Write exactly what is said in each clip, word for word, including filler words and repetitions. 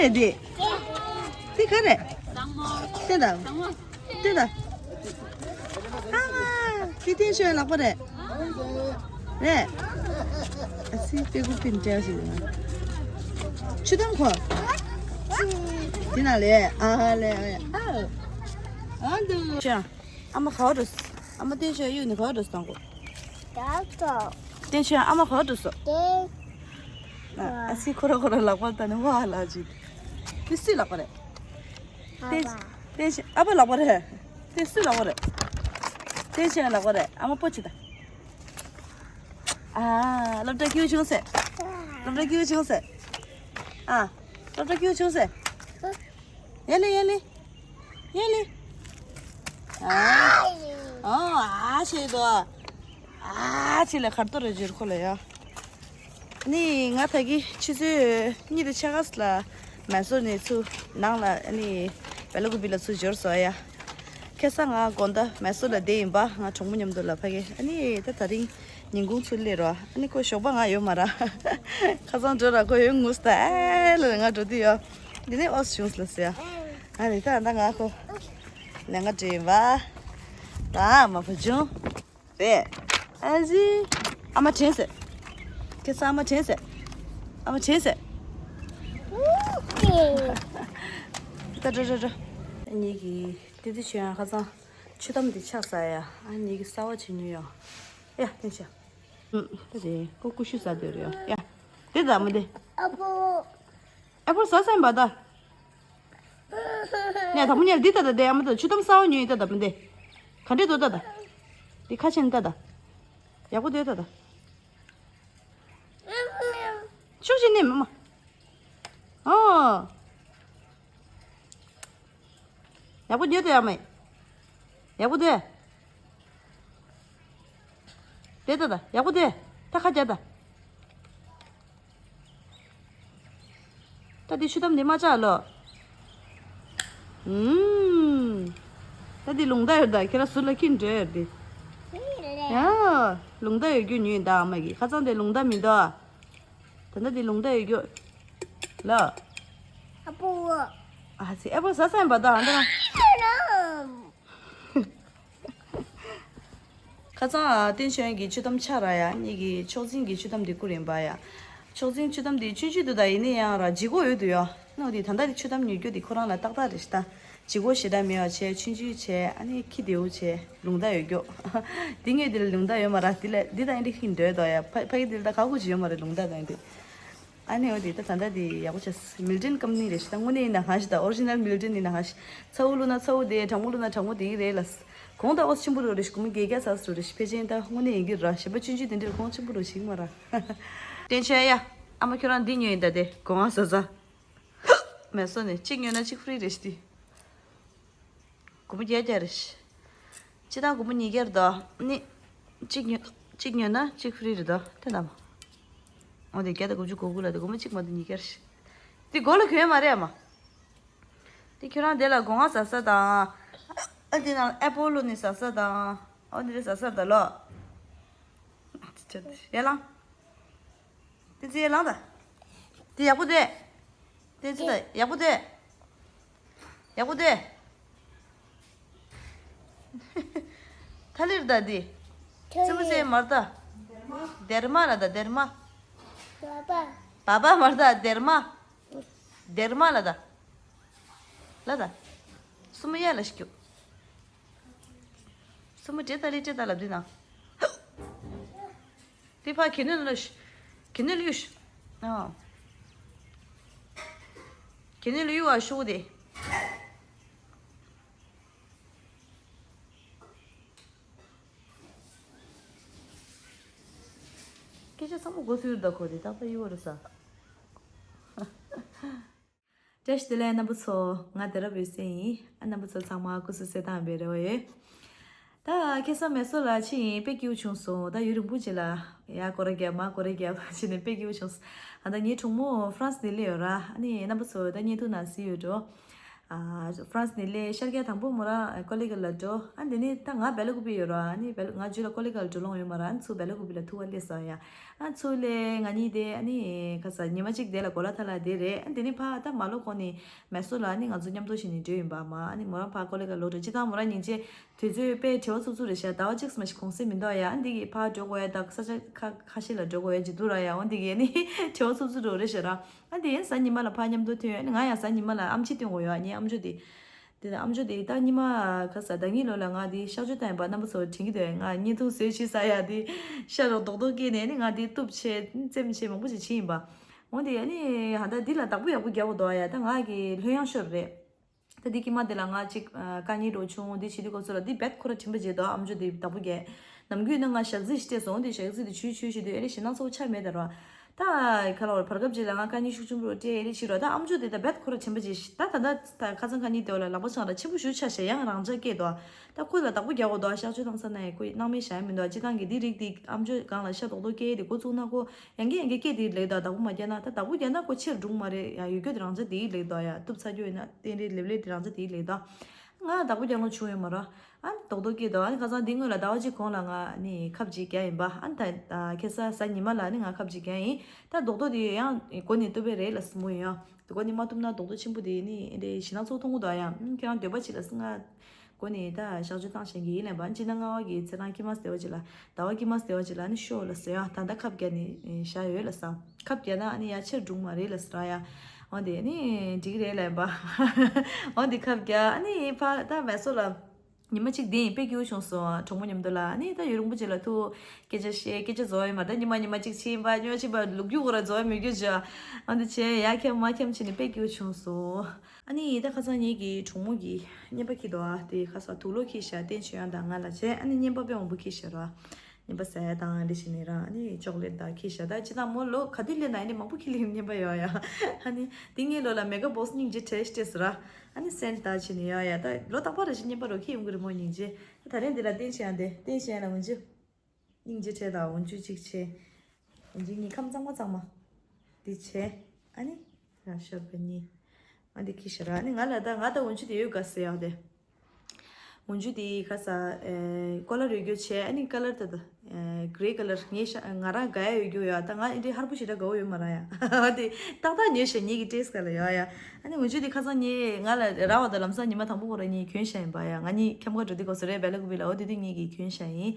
རེད་དེ། དེ་ག་རེད། བསྟན་དང་། བསྟན་དང་། ཨ་མ། དེ་བསྟན་ཆོས་ལག་པ་རེད། རེད། ཨ་སི་དཔེ་ཁུག་པིན་བྲལ་ཞིག་ཡོད། ཆུ་དམ་ཁོ། དེ་ན་ལས་ཨ་ཧ་ལས་ཨ་ཨ་འདུ། ཨ་མ་ག་བ་འགྲོ། ཨ་མ་བསྟན་ཆོས་གཡུག་ནས་ག་བ་འགྲོ་སོང་གོ། བསྟན་ཆོས་ཨ་མ་ག་བ་འགྲོ་སོང་། ཨ་སི་ཁོ་ར་ཁོ་ར་ལག་པ་ད་ནི་ཝ་ལ་ཅིག་དེ་སུའི་ལག་པ་རེད། བསྟན་བསྟན་ཆོས་ཨ་ཕ་ལག་པ་རེད། དེ་སུའི་ལག་པ་རེད། བསྟན་ཆོས་ལག་པ་རེད། ཨ་མ་པོ་ཅི་ད། ཨ། སློབ་གྲྭ་སྐྱིད་པོ་བྱུང་ཟེར། སློབ་གྲྭ་སྐྱིད་པོ་བྱུང་ཟེར། ཨ། སློབ་གྲྭ་སྐྱིད་པོ་བྱུང་ཟེར། ཡ་ལེ་ཡ་ལེ། ཡ་ལེ། ཨ། ཨ་ཨ་བྱེད་དོ། ཨ་བྱེད་ལ་གར་ཏོ་རེ་བྱེད་ཁོ་ལ་ཡ། ནི་ང་ད་གི་ཆུ་ཚོད་གཉིས་དང་ཕྱེད་ཀ་ལ་མེ་སོར་ནས་ཚུར་ནང་ལ་ནི་བེ་ལ་ཀུ་པི་ལ་ཚུར་འབྱོར་སོང་ཡ། ཁ་སང་ང་དགོང་དག་མེ་སོར་ལ་བསྡད་ཡིན་པ། ང་གྲོགས་མོ་མཉམ་དུ་ལ་ཕ་གི་ཨ་ནི་ད་དེ་རིང་ཉིན་གུང་ཚུར་སླེབས་རོགས། ཨ་ནི་ཁོ་ཞོགས་པ་ང་ཡོད་མ་ར། ཁ་སང་འགྲོ་ར་ཁོ་ཡོད་ངུས་ད་ཨེ་ལ་ང་འགྲོ་དུས་ཡོད། འདི་ནས་ཨོ་བྱུང་ལ་ཟེར་ཡ། ཨ་ནི་ད་ད་ང་ཁོ་ལས་ང་འདྲེན་པ། ད་མ་ཕ་བྱུང་། རེད། ཨ་ཙི། ཨ་མ་དྲན་ཟེར། ཁྱེད་ཚོ་ཨ་མ་དྲན་ཟེར། ཨ་མ་དྲན་ཟེར། ད་འགྲོ་འགྲོ་འགྲོ། ངེད་ཀྱི་ཏི་ཏི་ཆོས་ཡང་ཁ་སང་ཆུ་དམ་འདི་ཆག་ཟ་ཡ། ཨ་ངེད་ཀྱི་གསར་བ་བྱེད་ཉོས་ཡོང་། ཡ་ཏན་ཆ། ད་དེ་ཀོ་ཀུ་ཤུ་ཟ་འདོད་རེད་ཡ། དེ་ད་མི་དེ། ཨ་ཕོ། ཨ་ཕོ་ཟ་ས་ཡིན་པ་ད། ནས་དང་པོ་ཉལ་འདི་ལྟ་ད་དེ་ཨ་མ་ད་ཆུ་དམ་གསར་བ་ཉོས་ཡིན་ལྟ་ད་མི་འདི། ག་འདྲས་འདུག་ལྟ་ད། འདི་ཁ་ཆེན་ལྟ་ད། ཡག་པོ་འདུག་ལྟ་ད། ཤུགས་ཆེ་ནས་མི་མ། ཨོ། ཡག་པོ་འདུག་ལྟ་ཡ་མ། ཡག་པོ་འདུག་དེ་ལྟ་ད་ཡག་པོ་འདུག་ད་ཁ་རྒྱག་ད། ད་འདི་ཆུ་དམ་འདི་མ་བཅག་ལོ། ཨུམ། ད་འདི་ལུང་མདའ་ཡོད་ད་ཁྱེད་རང་ཟུར་ལ་འཁྱེར་འགྲོ་ཡོད་དེ། ཡ། ལུང་མདའ་ཡོད་རྒྱུ་ཉོས་ད་ཨ་མ་གི་ཁ་སང་དེ་ལུང་མདའ་མི་འདུག་ད་ལྟ་འདི་ལུང་མདའ་ཡོད་རྒྱུ། ལ། ཨ་ཕོ། ཨ་ཙི་ཨ་ཕོ་ཟ་ས་ཡིན་པ་ད་ཨ་འདྲ། ཁ་སང་ཨ་བསྟན་ཆོས་ཀྱི་ཆུ་དམ་ཆག་ར་ཡ། ངེད་ཀྱི་ཕྱོགས་འཛིན་གྱི་ཆུ་དམ་དེ་བསྐུར་ཡིན་པ་ཡ། ཕྱོགས་འཛིན་ཆུ་དམ་དེ་ཆུང་ཆུང་དུ་ད་ཡིན་ན་ཡང་ར་ལྗིད་ཁོག་ཡོད་དུ་ཡ། ནོ་དེ་ད་ལྟ་དེ་ཆུ་དམ་ཉོ་རྒྱུ་དེ་ཁོ་རང་ལ་ཏག་ཏག་རེད་ཤི་ད། ལྗིད་ཁོག་ཞེ་དྲག་མེད་པ་བྱས་ཆུང་ཆུང་བྱས་ཨ་ནི་ཁྱི་དེའུ་བྱས་ལུང་མདའ་ཡོད་རྒྱུ། དེ་ངས་དེ་ལ་ལུང་མདའ་ཡོད་མ་ར་དེ་ལ་འདི་ད་ཡིན་དེ་ཁྱི་འདོད་དོ་ཡ། ཕ་ཕ་གི་དེ་ལ་ད་ག་གུ་ཅི་ཡོད་མ་རེད་ལུང་མདའ་ད་ཡིན་དེ། ཨ་ནི་འོ་དེ་ད་ད་ལྟ་དེ་ཡག་པོ་བྱས། མིལ་ཏན་ཀམ་ནི་རེད་ཤི་ད། དངོས་གནས་ཡིན་ན་གང་ཤི་ད། ཨོ་རི་ཇི་ནལ་མིལ་ཏན་ཡིན་ན་གང་ཤི། ཚ་བོ་བླུགས་ན་ཚ་བོ་དེ། གྲང་མོ་བླུགས་ན་གྲང་མོ་དེ་རེད་ལ། གོང་ད་ཨོ་ཆེན་པོ་རུ་རེ་ཤི་གོ་མི་དགེ་རྒྱ་ཚ་སུ་རེ་ཤི། ཕལ་ཆེར་ད་དངོས་གནས་ཡིན་གྱི་ར་ཞེ་པོ་ཆུང་ཆུང་དེ་འདྲར་གོང་ཆེན་པོ་རུ་ཞིག་མ་ར། བསྟན་ཆོས་ཡ། ཨ་མ་ཁྱོད་རང་འདི་ཉོས་ཡིན་ད་དེ་གོང་ཨ་ཟ་ཟ། མེ་སོ་ནས་གཅིག་ཉོས་ན་གཅིག་ཧྥི་རི་རེ་ཤི་དེ། སྒོར་མོ་བརྒྱད་བརྒྱ་རེད། སྤྱིར་བཏང་སྒོར་མོ་ཉིས་བརྒྱ་རེད་དོ། ནི། གཅིག་ཉོ། གཅིག་ཉོས་ན་གཅིག་ཧྥི་རི་རེད་དོ། དེ་འདྲ་མ། འོ་དེ་བརྒྱ་དང་དགུ་བཅུ་གོ་དགུ་ལ་དེ་སྒོར་མོ་གཅིག་མ་གཏོགས་ཉིས་བརྒྱ་རེད། དེ་སྒོར་ལ་གྱོན་མ་རེད་ཨ་མ། དེ་ཁྱོད་རང་དེ་ལ་སྒོ་ང་ཟ་ས་དང་། ཨ་དེ་ནང་ཨེ་པོ་ལོ་ནི་ཟ་ས་དང་། འོ་དེ་རེད་ཟ་ས་དང་ལོ། ཡ་ལང་། དེ་ཚེ་ལང་ད། དེ་ཡག་པོ་དེ། དེ་ཚེ་ད་ཡག་པོ་དེ། ཡག་པོ་དེ། ཐ་ལིར་ད་དེ། ཙི་མོ་ཚེ་མར་ད། སྡེར་མ་ལ་ད་སྡེར་མ། བ་བ། བ་བ་མར་ད་སྡེར་མ། སྡེར་མ་ལ་ད། ལ་ད། སུ་མོ་ཡ་ལ་ཤི་ཀྱུ། སུ་མོ་ཏྲེ་ད་ལི་ཏྲེ་ད་ལབ་དེ་ན། དེ་ཕ་གི་ནི་ལུ་ཤ། གི་ནི་ལུ་ཤ། ཨ། གི་ནི་ལུ་ཡུ་བ་ཤུ་དེ། སྐད་ཆ་ཚང་མ་གོ་ཚུལ་ད་གོ་དེ་ད་ཕ་ཡུ་བ་རུ་ས། བཀྲ་ཤིས་བདེ་ལེགས་རྣམ་པ་ཚོ། ང་དེ་རབ་འོད་ཟེར་ཡིན། ཨ་རྣམ་པ་ཚོ་ཚང་མ་སྐུ་གཟུགས་གསལ་ཐང་བའི་རེ་བ་ཡོད། ད་ཁ་སང་མེ་སོ་ལ་ཕྱིན་ཡིན། དཔེ་སྐྱིད་པོ་བྱུང་སོང་། ད་ཡུན་རིང་པོ་ཅིག་ལ་ཡ་སྐོར་ར་རྒྱབ་མ་སྐོར་ར་རྒྱབ་བྱས་ནས་དཔེ་སྐྱིད་པོ་བྱུང་སོང་། ཨ་ད་ངའི་གྲོགས་མོ་ཧྥ་རན་སི་ནས་སླེབས་ཡོད་ར། ཨ་ནི་རྣམ་པ་ཚོ་ད་བརྙན་ཐུང་ནང་གཟིགས་ཡོད་འགྲོ། ཨ་ཧྥ་རན་སི་ནས་སླེབས། ཤར་རྒྱག་དང་པོ་མོ་རང་ཀོ་ལི་གྷལ་ལ་འགྲོ། ཨ་དེ་ནས་ད་ང་སྦེ་ལ་ཀུ་པེ་ཡོད་ར། ཨ་ནི་སྦེ་ལ་ང་ཇུ་ལ་ཀོ་ལི་གྷལ་འགྲོ་ལོང་ཡོད་མ་ར། ཨ་ཚུར་སྦེ་ལ་ཀུ་པེ་ལ་ཐུག་པ་སླེབས་སོང་ཡ། ཨ་ཚུར་སླེབས། ང་གཉིས་དེ་ཨ་ནི་ག་ས་ཉི་མ་གཅིག་དེ་ལ་གོ་ལ་ཐ་ལ་དེ་རེད། ཨ་དེ་ནས་ཕ་ད་མ་ལོ་གོང་ནས་མེ་སོ་ལ་ཨ་ནི་ང་ཚོ་མཉམ་དུ་ཞིག་ནས་འགྲོ་ཡིན་པ་མ། ཨ་ནི་མོ་རང་ཕ་ཀོ་ལི་གྷལ་ལོག་འགྲོ། སྤྱིར་བཏང་མོ་རང་སྙིང་རྗེ། དུས་ཚོད་དཔེ་བྲེལ་བ་འཚུབ་འཚུབ་རེད་ཤག་ཟླ་བ་གཅིག་ཙམ་ཞིག་གུང་སེང་མི་འདུག་ཡ། ཨ་འདི་གི་ཕར་འགྲོ་དགོས་ཡ་དང་ས་ཆ་ཁ་ཁ་ཤས་ལ་འགྲོ་དགོས་ཡ་ཅིག་འདུག་ར་ཡ། འོ་འདི་གི་ཨ་ནི་བྲེལ་བ་འཚུབ་འཚུབ་འགྲོ་རེད་ཤག་ར། ཨ་འདི་གཟའ་ཉི་མ་ལ་ཕར་མཉམ་དུ་ཐོན་ཡོད། ཨ་ནི་ང་ཡང་གཟའ་ཉི་མ་ལ་ཨེམ་ཆི་སྟོན་དགོས་ཡོད། ཨ་ནི་ཨམ་ཅོག་དེ་དེ་ཨམ་ཅོག་དེ་ད་ཉི་མ་ག་ས་ཟླ་གཉིས་ལོ་ལ་ང་དེ་གཤག་བཅོས་བཏང་ཡིན་པ་རྣམ་པ་ཚོ་དྲན་གྱི་འདུག་ང་བརྙན་ཐུང་བཟོས་བྱས་ས་ཡ་དེ་ཤ་རོགས་རྡོག་རྡོག་སྐྱེས་ནས། ཨ་ནི་ང་དེ་གཏུབ་བྱས་རྩེམ་བྱས་མང་པོ་ཞིག་བྱས་ཡིན་པ། འོ་དེ་ཨ་ནི་ཧ་ད་འདི་ལ་བདག་པོ་ཡག་པོ་རྒྱག་དགོས་འདུག་ཡ། ད་ང་གི་ལྷོད་ཡངས་ཤོར་རེད། ད་འདི་ཀྱི་མ་དེ་ལ་ང་གཅིག་ཨ་དཀའ་ངལ་འགྲོ་བྱུང་། འདི་བྱེད་དུས་སྐབས་སུ་ལ་འདི་རྦད་ཁོ་ར་དྲན་པ་བརྗེད་འདུག་ཨམ་ཅོག་འདི་བདག་པོ་རྒྱག་ནམ་རྒྱུན་ན་ང་ཞག་རྩི་ཞིག་སྤྲད་སོང་། འདི་ཞག་རྩི་འདི་ཆུ་ཆུ་ཞིག་འདུག་ཨེ་རེད། ཞེད་སྣང་ཚ་པོ་ཆགས་མེད་ད་ར། ད་ག་ལ་བར་བར་སྐབས་ཅིག་ལ་ང་དཀའ་ངལ་ཤུགས་ཆེན་པོ་སྤྲད་ཨེ་རེད་ཞིག་ར། ད་ཨམ་ཅོག་འདི་ད་རྦད་ཁོ་ར་དྲན་པ་བརྗེད་ཤག་ད་ད་ད་ད་ཁ་སང་ཁ་ཉིན་དེ་བ་ལ་ལག་པ་འཆང་ར་ཆེན་པོ་ཞུ་ཆ་ཞེ་ཡང་རང་འཇགས་སྐད་དོ། ད་ཁོ་ལ་བདག་པོ་རྒྱག་དགོས་འདུག་གཤག་བཅོས་བཏང་ས་ན་ཡང་ཁོ་སྣང་མེད་བཞག་ཡ་མི་འདུག་སྤྱིར་བཏང་གི་འདི་རིགས་འདི་ཨམ་ཅོག་སྒང་ལ་ཤ་རྡོག་རྡོག་སྐྱེས་ཏེ་འགོ་བཙུགས་ན་ཁོ་ཡང་སྐད་ཡང་སྐད་སྐད་དེ་ལེགས་འདུག་བདག་པོ་མ་རྒྱག་ན། ད་བདག་པོ་རྒྱག་ན་ཁོ་ཕྱིར་འགྲུང་མ་རེད་ཡ། ཡོད་རྒྱུ་དེ་རང་ཅག་དེ་ལེགས་འདུག་ཡ། གཏུབ་ཚར་རྒྱུ་ཡིན་ན་རྟེན་རེ་ལེབ་ལེབ་དེ་རང་ཅག་དེ་ལེགས་འདུག་ང་བདག་པོ་རྒྱག་ལོང་བྱུང་ཡོད་མ་རེད། ཨ་རྡོག་རྡོག་སྐད་འདུག་ཨ་ནི་ཁ་སང་འདི་སྔོན་ལ་ཟླ་བ་གཅིག་གོང་ལ་ང་ནི་ཁབ་ཅིག་བརྒྱབ་ཡིན་པ། ཨ་ནི་ད་ཁ་སང་གཟའ་ཉི་མ་ལ་ནི་ང་ཁབ་ཅིག་བརྒྱབ་ཡིན། ད་རྡོག་རྡོག་དེ་ཡང་མགོ་ནས་གཏུབ་པ་རེད་ལབ་སྲིད་མོ་ཡིན་ཡ། དེ་མགོ་ནས་མ་གཏུབ་ན་རྡོག་རྡོག་ཆེན་པོ་དེ་ནི་ཨེ་འདྲའི་ཞེད་སྣང་ཚ་པོ་མཐོང་གི་འདུག་ཨ། ཡང་ཁྱེད་རང་འདོད་པ་ཅིག་ལ་སྲིད། ང་མགོ་ནས་ད་གཤག་བཅོས་བཏང་བཞིན་གྱི་ཡིན་ལབ་པ། སྤྱིར་ན་སྔ་བ་གི་ཚེས་གྲངས་ཁྱི་མ་སྡེ་བ་ཅིག་ལ་ཟླ་བ་ཁྱི་མ་སྡེ་བ་ཅིག་ལ་ནི་ཤོག་ལ་ཟེར་ཡ། ད་ལྟ་ཁབ་བརྒྱབ་ནས་བཞག་ཡོད་ལ་ཟེར། ཁབ་བརྒྱབ་ན་ཨ་ནི་ཡ་ཕྱིར་འགྲུང་མ་རེད་ལ་ཟེར་ཡ། འོ་དེ་ནི་འགྲིག་རེད་ལབ་པ། འོ་དེ་ཁབ་བརྒྱབ། ཨ་ནི་ཕ་ད་མེ་སོ་ལ་ཉི་མ་གཅིག་བསྡད་ཡིན། དཔེ་སྐྱིད་པོ་བྱུང་སོང་། གྲོགས་མོ་མཉམ་དུ་ལ། ཨ་ནི་ད་ཡུན་རིང་པོ་ཅིག་ལ་ཐུག་སྐད་ཆ་བཤད། སྐད་ཆ་རྫོགས་ཡོད་མ་རེད། ད་ཉི་མ་ཉི་མ་གཅིག་ཕྱིན་པ་ཉོ་ཕྱིན་པ་ལུག་རྒྱུ་ཁོ་ར་རྫོགས་ཡོད་མི་རྒྱུ་བྱ། ཨ་འདི་བྱས་ཡ་འཁྱམ་མ་འཁྱམ་བྱས་ནས་དཔེ་སྐྱིད་པོ་བྱུང་སོང་། ཨ་ནི་ད་ཁ་སང་ངེད་ཀྱི་གྲོགས་མོ་གིས་རྔན་པ་འཁྱེར་འདུག་ཨ་དེ་ཁ་སང་དུག་ལོག་འཁྱེར་ཤག་བསྟན་ཆོས་དབྱངས་དང་ང་ལ་བྱས། ཨ་ནི་རྔན་པ་དཔེ་མང་པོ་འཁྱེར་ཤག་ར། རྔན་པ་ཟ་ཡ་དང་འདི་བྱས་ནས་ར། ཨ་ནི་ཅོག་ལེཊ་དང་འཁྱེར་ཤག་ད་སྤྱིར་བཏང་མོ་ལོ་ག་དུས་སླེབས་ན་ཨ་ནི་མང་པོ་འཁྱེར་སླེབས། རྔན་པ་ཡོད་ཡ། ཨ་ནི་དེ་སྔའི་ལོ་ལ་མེ་ག་བོག་སི་སྙིང་རྗེ་བྲེ་སྤྲད་ཟེར་ར། ཨ་ནི་སེན་ཊི་ད་བྱས་ནས་ཡོད་ཡ། ད་ལོ་རྟག་པར་རེ་བཞིན་རྔན་པ་རོ་འཁྱེར་ཡོང་གི་རེད་མོ་སྙིང་རྗེ། ད་རིང་འདི་ལ་བསྟན་ཆོས་དབྱངས་དེ། བསྟན་ཆོས་དབྱངས་ལ་འོན་ཅི། སྙིང་རྗེ་བྲེ་དང་འོན་ཅུ་གཅིག་བྱས། འོན་ཅུ་གཉིས། ཁམས་གཙང་མ་གཙང་མ། འདི་བྱས། ཨ་ནི། ར་ཤར་བ་གཉིས། ཨ་འདི་འཁྱེར་ཤག་ར། ཨ་ནི་ང་ལ་ད་ང་ད་འོན་ཅུ་དེ་ཡོད་ག་ཟེར་ཡག་དེ། འོན་ཅུ་དེ་ཁ་ས་ཨེ་ཀོ་ལར་ཡོད་རྒྱུ་བྱས། ཨ་ནི་ཀ་ལར་ད་ད་ཨེ་གྷི་རེ་ཀ་ལར། ངས་ཤ་ང་རང་དགའ་ཡ་ཡོད་རྒྱུ་ཡོད། ད་ང་འདི་ཧར་པོ་ཞེ་དྲག་དགའ་བོ་ཡོད་མ་ར་ཡ། ཨ་དེ་ཏག་ཏག་ཉོས་ཤག་ངེད་ཀྱི་ཊེ་སི་ཀ་ལ་ཡོད་ཡ། ཨ་ནི་འོན་ཅུ་དེ་ཁ་སང་ངས་ང་ལ་རག་པ་དང་ལམ་སང་ཉི་མ་དང་པོ་ཁོ་ར་ངས་གྱོན་ཤག་ཡིན་པ་ཡ། ང་གཉིས་ཁྱམས་ཁ་འགྲོ་དུས་སྐབས་སུ་རེད། སྦེ་ལ་ཀུ་པེ་ལ། འོ་དེ་དུས་ངེད་ཀྱིས་གྱོན་ཤག་ཡིན།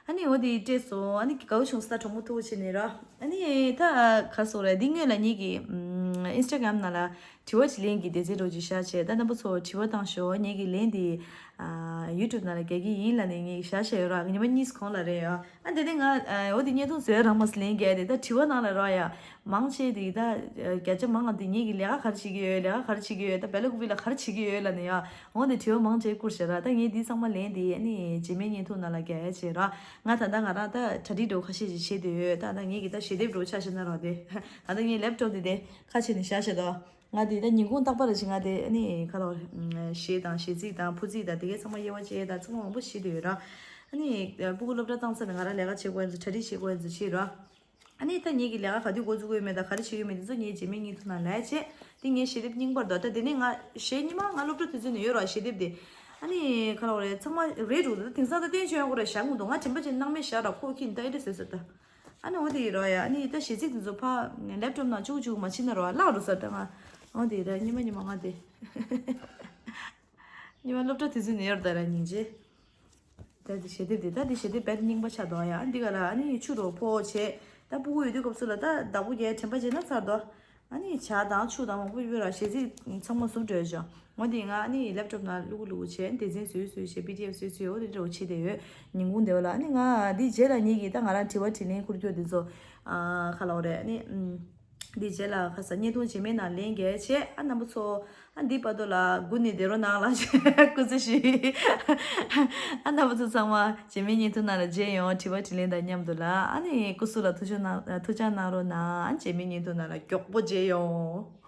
ཨ་ནི་འོ་དེ་སྤྲད་སོང་། ཨ་ནི་དགའ་བོ་བྱུང་སོང་། ད་གྲོགས་མོ་ཐུག་པ་བྱས་ནས་ར། ཨ་ནི་ད་ག་སོ་ར། འདི་སྔོན་ལ་ངེད་ཀྱི་ཨིན་སི་ཊ་གྷ་རམ་ནང་ལ་དྲི་བ་དྲིས་ལན་གྱི་སྡེ་ཚན་འདྲ་བོ་ཅིག་བཞག་བྱས། ད་རྣམ་པ་ཚོ་དྲི་བ་བཏང་ཤོག་ངེད་ཀྱི་ལན་དེ་ཨ་ཡུ་ཊུབ་ནང་ལ་རྒྱག་གི་ཡིན་ལབ་ནས་ངས་བཞག་བཞག་ཡོད་ར། ཉི་མ་གཉིས་གོང་ལ་རེད་ཡ། ཨ་དེ་ནས་ང་ཨ་འོ་དེ་བརྙན་ཐུང་བཟོས་རང་མ་ཟད་ལན་རྒྱག་དེ། ད་དྲི་བ་ནང་ལ་ར་ཡ། མང་ཆེ་དེ་ད་ཨ་བརྒྱ་ཆ་མང་བ་དེ་ངེད་ཀྱི་ལས་ཀ་ག་རེ་བྱེད་ཀྱི་ཡོད། ལས་ཀ་ག་རེ་བྱེད་ཀྱི་ཡོད། ད་སྦེ་ལ་ཀུ་པེ་ལ་ག་རེ་བྱེད་ཀྱི་ཡོད་ལབ་ནས་ཡ། འོ་དེ་དྲི་བ་མང་ཆེ་བསྐུར་ཤག་ར། ད་ངས་འདི་ཚང་མ་ལན་དེ་ཨ་ནི་རྗེས་མའི་བརྙན་ཐུང་ནང་ལ་རྒྱག་ཡ་བྱེད་ར། ང་ད་ལྟ་ང་རང་ད་གྲ་སྒྲིག་འདྲ་བོ་ཁ་ཤས་ཤིག་བྱེད་བསྡད་ཡོད། ད་ལྟ་ངེད་ཀྱི་ད་ཞལ་འདེབས་འདྲ་བོ་ཆ་བཞག་ན་ར། དེ་ད་ལྟ་ངའི་ལེབ་ཊོབ་དེ་དེ་ཁ་ཕྱེ་ནས་བཞག་བཞག་འདུག་ང་དེ་ད་ཉིན་གུང་རྟག་པར་རེ་བཞིན་ང་དེ་ཨ་ནི་ཁ་ལོ་གཞས་དང་གཞས་ཚིག་དང་ཕུ་ཚིག་དང་དེ་གའི་ཚང་མ་དབྱེ་བ་ཕྱེ་ཡ་དང་ཚང་མ་མང་པོ་བྱེད་བསྡད་ཡོད་ར། ཨ་ནི་སྤུ་གུ་སློབ་གྲྭ་བཏང་ཚར་ནས་ང་རང་ལས་ཀ་བྱེད་དགོས་ཡ་ཚོ། གྲ་སྒྲིག་བྱེད་དགོས་ཡ་ཚོ་བྱེད་ར། ཨ་ནི་ད་ངེད་ཀྱི་ལས་ཀ་ག་དུས་འགོ་བཙུགས་ཡོད་མེད་དང་ག་རེ་བྱེད་ཀྱི་ཡོད་མེད་དེ་ཚོ་ངས་རྗེས་མའི་བརྙན་ཐུང་ནང་ལབ་བྱས། དེ་ངའི་ཞལ་འདེབས་རྙིང་པར་འདུག་ད་དེ་ནས་ང་གཞས་རྙིང་པ་ང་སློབ་གྲྭ་དུས་ཚོད་ནས་ཡོད་ར། ཞལ་འདེབས་དེ་ཨ་ནི་ག་ལ་བ་རེད། ཚང་མ་རེད་འགྲོ་འདུག་དེང་སང་ད་བསྟན་ཆོས་དབྱངས་ཁོ་ར་བཞག་མི་འདུག་ང་དྲན་པ་བྱས་སྣང་མེད་བཞག་ར། ཁོ་ཁྱི་ད་ཨེ་འདྲ་ཟེར་ཟེར་ད། ཨ་ནི་འོ་དེ་ཡིན་ར་ཡ། ཨ་ནི་ད་གཞས་ཚིག་དེ་ཚོ་ཕ་ལེབ་ཊོབ་ནང་བཅུག་བཅུག་མ་བྱེད་ན་ར་བ་བརླག་འགྲོ་ས། ད་ང་འོ་དེ་ར་རྙིང་པ་རྙིང་པ་ང་དེ་རྙིང་པ་སློབ་གྲྭ་དུས་ཚོད་ནས་ཡོད་ར། ད་ར་སྙིང་རྗེ། ད་དེ་ཞལ་འདེབས་དེ་ད་དེ་ཞལ་འདེབས་རྦད་རྙིང་པ་ཆགས་འདུག་ཡ། འདི་ག་ལ་ཨ་ནི་ཆུ་རོ་ཕོ་བྱས། ད་སྤུ་གུ་ཡོད་དུས་སྐབས་སུ་ལ་ད་བདག་པོ་རྒྱག་དྲན་པ་བྱས་ན་ཚར་འདུག་ཨ་ནི་ཇ་དང་ཆུ་དང་མང་པོ་ཡོད་ར། ཞལ་ཚིག་ཚང་མ་ཟུབ་འགྲོ་ཡ་ཅོ། འོ་དེ་ང་ཨ་ནི་ལེབ་ཊོབ་ནང་བླུག་བླུག་བྱས་སྡེ་ཚན་བཟོས་བཟོས་བྱས་པི་ཌི་ཨེཕ་བཟོས་བཟོས་འོ་དེ་འདྲ་བྱས་བསྡད་ཡོད། ཉིན་གུང་དེ་བ་ལ་ཨ་ནི་ང་འདི་རྗེས་ལ་ངེད་ཀྱིས་ད་ང་རང་དྲི་བ་དྲིས་ལན་ཁུར་རྒྱུ་དེ་ཚོ་ཨ་ག་ལ་བ་རེད། ཨ་ནི་ཨམ། འདི་རྗེས་ལ་ཁ་ས་བརྙན་ཐུང་རྗེས་མའི་ནང་ལན་རྒྱག་བྱས། ཨ་རྣམ་པ་ཚོ་ཨ་འདི་བར་དུ་ལ་སྒུག་ནས་བསྡད་རོགས་གནང་ལ་སྐུ་རྩེད་ཞུ། ཨ་རྣམ་པ་ཚོ་ཚང་མ་རྗེས་མའི་བརྙན་ཐུང་ནང་ལ་མཇལ་ཡོང་། དྲི་བ་དྲིས་ལན་དང་མཉམ་དུ་ལ་ཨ་ནི་སྐུ་གཟུགས་ལ་ཐུགས་ཆུང་གནང་ཐུགས་ཆུང་གནང་རོགས་གནང་། རྗེས་མའི་བརྙན་ཐུང་ནང་ལ་མགྱོགས་པོ་མཇལ་ཡོང་།